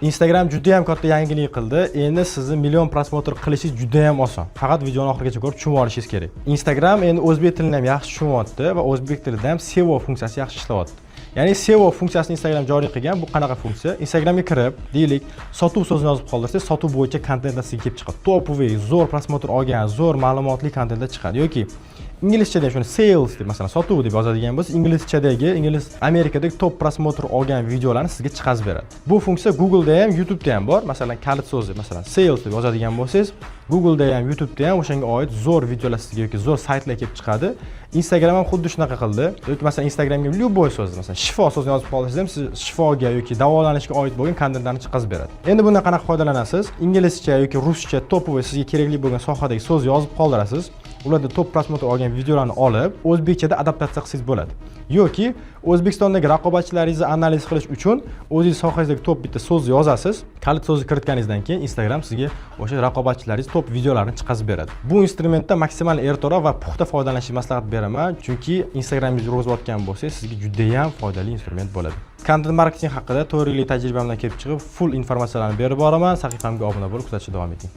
Instagram juda ham katta yangilik qildi. Endi sizni million просмотр qilishingiz juda ham oson. Faqat videoni oxirigacha ko'rib, tushunib olishingiz kerak. Instagram endi o'zbek tilini ham yaxshi tushunyapti va o'zbek tilida ham SEO funksiyasi yaxshi ishlayapti. Ya'ni SEO funksiyasini Instagram joriy qilgan. Bu qanaqa funksiya? Instagramga kirib, deylik, sotuv so'zini yozib qoldirsangiz, sotuv bo'yicha kontentlar sizga kelib chiqadi. Топовый, zo'r просмотр olgan, zo'r ma'lumotli kontentlar chiqadi. Yoki inglizchada ham shuni sales deb, masalan, sotuv deb yozadigan bo'lsa, inglizchadagi, ingliz Amerikadagi top просмотр olgan videolarni sizga chiqazib beradi. Bu funksiya Google'da ham, YouTube'da ham bor. Masalan, kalit so'zi, masalan, sales deb yozadigan bo'lsangiz, Google'da ham, YouTube'da ham o'shanga oid zo'r videolar sizga yoki zo'r saytlar kelib chiqadi. Instagram ham xuddi shunaqa qildi. Yoki masalan, Instagramga любой so'zni, masalan, shifo so'zini yozib qolsangiz ham, siz shifoga yoki davolanishga oid bo'lgan kontentlarni chiqazib beradi. Endi bundan qanaqa foydalanasiz? Inglizcha yoki ruscha топовый sizga kerakli bo'lgan sohadagi so'z yozib qoldirasiz. Ularda top просмотр olgan videolarni olib, o'zbekchada adaptatsiya qilsangiz bo'ladi. Yoki O'zbekistondagi raqobatchilaringizni analiz qilish uchun o'zingiz sohangizdagi top bitta so'zni yozasiz. Kalit so'zni kiritganingizdan keyin Instagram sizga o'sha raqobatchilaringiz top videolarini chiqazib beradi. Bu instrumentdan maksimal ertaroq va puxta foydalanishni maslahat beraman, chunki Instagramingizni yurg'izayotgan bo'lsangiz, sizga juda ham foydali instrument bo'ladi. Kontent marketing haqida 4 yillik tajribamdan kelib chiqib, full informatsiyalarni berib boraman. Sahifamga obuna bo'lib, kuzatishda davom eting.